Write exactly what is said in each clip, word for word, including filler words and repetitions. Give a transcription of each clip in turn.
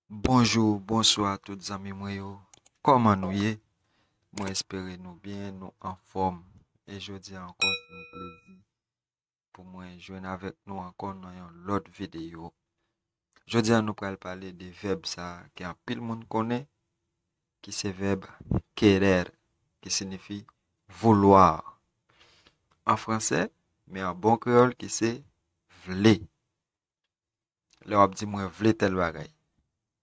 Bonjou, bonswa tout zanmi mwen yo. Kòman nou ye? Mwen espere nou byen, nou anfòm. E jodi a ankò, se yon plezi pou mwen jwenn avèk nou ankò nan yon lòt videyo. Jodi a, nou pral pale de vèb sa a ke anpil moun konnen, ki se vèb querer, ki siyifi vouloir an fransè, men an bon kreyòl, ki se vle. Lè w ap di, "Mwen vle tèl bagay."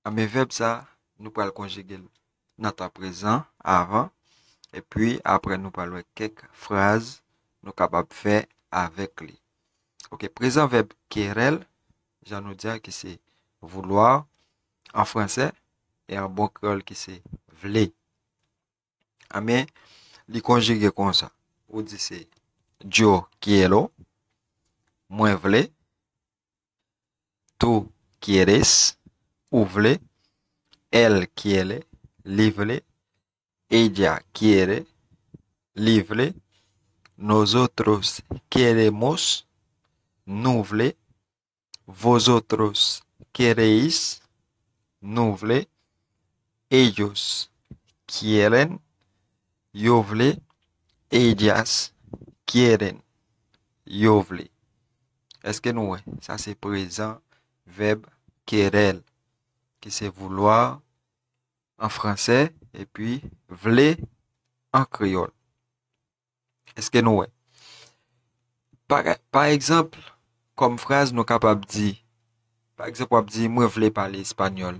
Anben, vèb sa a, nou pral konjige l nan tan prezan, avan, epi apre nou pral wè kèk fraz nou kapab fè avèk li. Oke, prezan vèb querer, jan nou di a, ki se vouloir an fransè, e an bon kreyòl, ki se vle. Anben, li konjige konsa. Ou di se yo quiero, mwen vle. Tú quieres, ou vle. Él quiere, li vle. Ella quiere, li vle. Nosotros queremos, nou vle. Vosotros queréis, nou vle. Ellos quieren, yo vle. Ellas quieren, yo vle. Èske nou wè? Sa se prezan vèb querer, ki se vouloir an fransè, epi vle an kreyòl. Èske nou wè? Pa, pa egzanp, kòm fraz, nou kapab di, pa egzanp, w ap di, "Mwen vle pale espanyòl."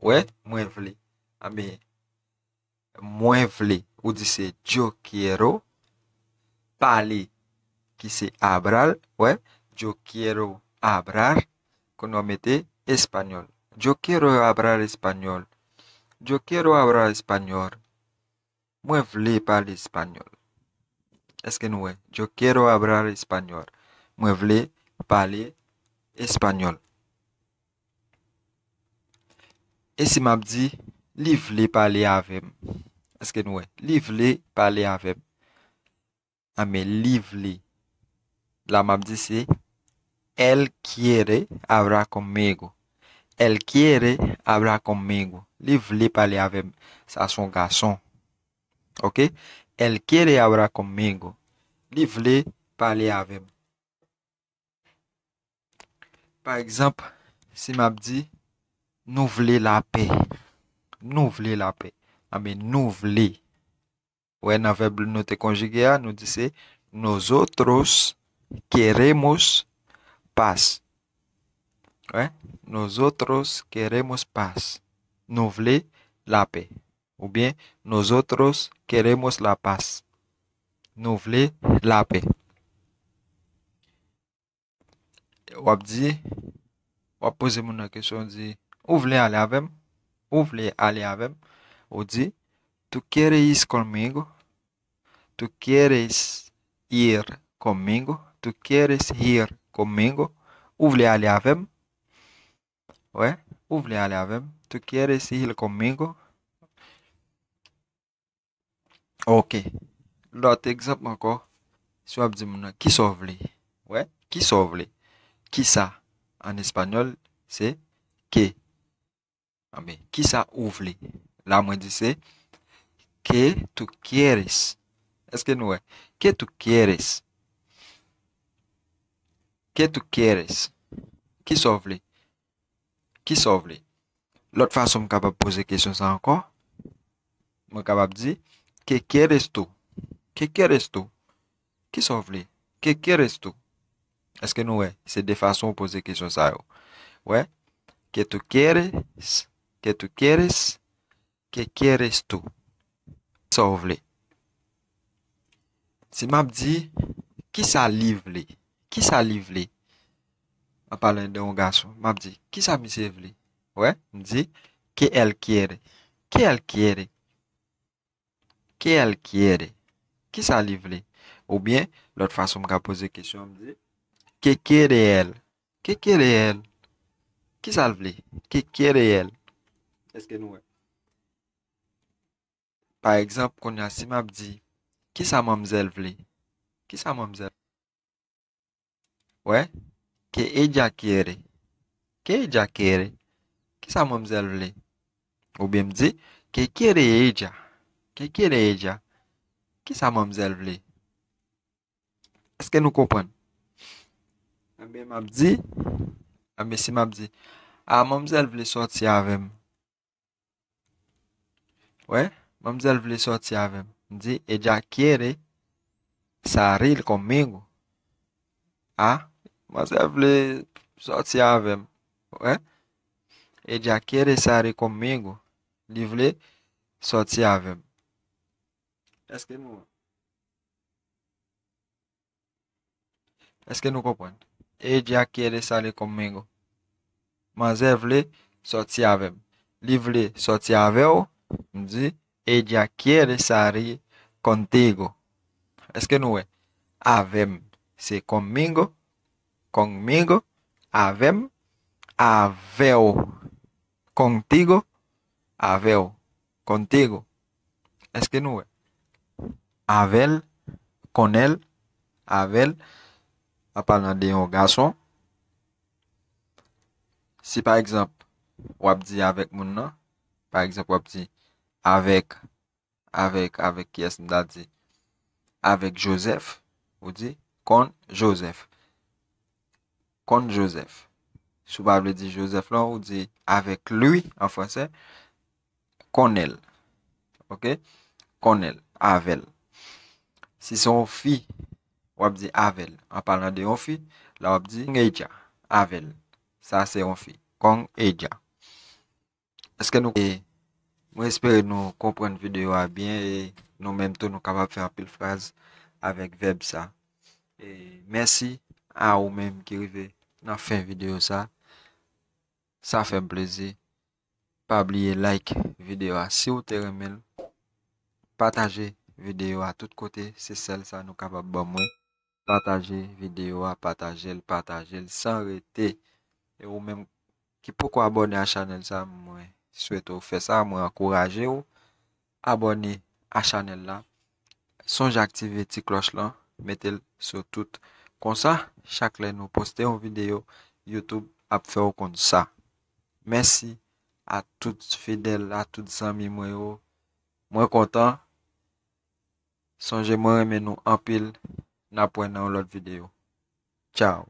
Wè, mwen vle. Anben, mwen vle, ou di se yo quiero, pale, ki se hablar, wè, yo quiero hablar, kounye a w mete espanyòl. Yo quiero hablar español. Yo quiero hablar español. Mwen vle pale espanyòl. Èske nou wè? Yo quiero hablar español. Mwen vle pale espanyòl. E si m ap di, "Li vle pale avè m." Èske nou wè? Li vle pale avè m. Anben, li vle. La m ap di se, "Él quiere hablar conmigo." "Él quiere hablar conmigo." Li vle pale avè m. Sa se yon gason. Oke? "Él quiere hablar conmigo." Li vle pale avè m. Pa egzanp, si m ap di, "Nou vle lapè." Nou vle lapè. Anben, nou vle. Wè, nan vèb nou te konjige a, nou di se, "Nosotros queremos paz." Wè, "Nosotros queremos paz." Nou vle lapè. Oubyen, "Nosotros queremos la paz." Nou vle lapè. W ap di, w ap poze moun nan kesyon, w di, "Ou vle ale avè m? Ou vle ale avè m?" Ou di, "Tú quieres ir conmigo? Tú quieres ir conmigo? Tú quieres ir conmigo?" Ou vle ale avè m? Wè, ou vle ale avè m? ¿Tú quieres ir conmigo? Oke. Lòt egzanp ankò. Si w ap di moun nan, "Kisa w vle?" Wè, "Kisa w vle?" Kisa, an espanyòl, se qué. Anben, kisa ou vle? La, mwen di se, "¿Qué tú quieres?" Èske nou wè? "¿Qué tú quieres?" "¿Qué tú quieres?" Kisa w vle? Kisa w vle? Lòt fason m kapab poze kesyon sa ankò, mwen kapab di, "¿Qué quieres tú?" "¿Qué quieres tú?" Kisa w vle? "¿Qué quieres tú?" Èske nou wè? Se de fason w poze kesyon sa yo. Wè? "¿Qué tú quieres? ¿Qué tú quieres? ¿Qué quieres tú?" Sa w vle? Si m ap di, "Kisa li vle?" Kisa li vle? An palan de yon gason, m ap di, "Kisa misye vle?" Wè, m di, "¿Qué él quiere?" "¿Qué él quiere?" "¿Qué él quiere?" Kisa li vle? Oubyen, lòt fason m ka poze kesyon an, m di, "¿Qué quiere él?" "¿Qué quiere él?" Kisa l vle? "¿Qué quiere él?" Èske nou wè? Pa egzanp, kounye a, si m ap di, "Kisa manmzèl vle?" Kisa manmzèl? Wè? "¿Qué ella quiere?" "¿Qué ella quiere?" Kisa manmzèl vle? Oubyen m di, ¿qué quiere ella? ¿Qué quiere ella? Kisa manmzèl vle? Èske nou konprann? Enben, m ap di, enben, si m ap di, a, manmzèl vle sòti avè m. Wè, manmzèl vle sòti avè m. M di, ella quiere salir conmigo. A, manmzèl vle sòti avè m. Wè, ella quiere salir conmigo. Li vle sòti avè m. Èske nou Èske nou konprann? Ella quiere salir conmigo. Manzè vle sòti avè m. Li vle sòti avè w. M di, ella quiere salir contigo. Èske nou wè? Avè m, se conmigo, conmigo, avè m, avè w, contigo, avè w, contigo. Èske nou wè? Avè l, con él, avè l, an palan de yon gason. Si pa egzanp, w ap di avèk moun nan, pa egzanp, w ap di avèk, avèk, avèk kiyès m ta di? Avèk Joseph, ou di con Joseph. Con Joseph. Si w pa vle di Joseph lan, ou di avec lui an fransè, con él. Oke? Con él, avè l. Si se yon fi, w ap di avè l. An palan de yon fi, la w ap di con ella, avè l. Sa se yon fi. Con ella. Èske nou, e, mwen espere nou konprann videyo a byen e nou menm tou nou kapab fè anpil fraz avèk vèb sa. E mèsi a ou menm ki rive nan fen videyo sa. Sa fè m plezi. Pa bliye like videyo a si w te renmen l. Pataje videyo a tout kote, se sèl sa nou kapab ban mwen. Pataje videyo a, pataje l, pataje l san rete. E ou menm ki poko abòne a chanèl sa, mwen swete w fè sa, mwen ankouraje w abòne a chanèl la. Sonje aktive ti klòch lan, mete l sou tout. Konsa, chak lè nou poste yon videyo, YouTube ap fè w konn sa. Mèsi a tout fidèl, a tout zanmi mwen yo. Mwen kontan. Sonje mwen renmen nou anpil. N ap wè nan yon lòt videyo. Tchao.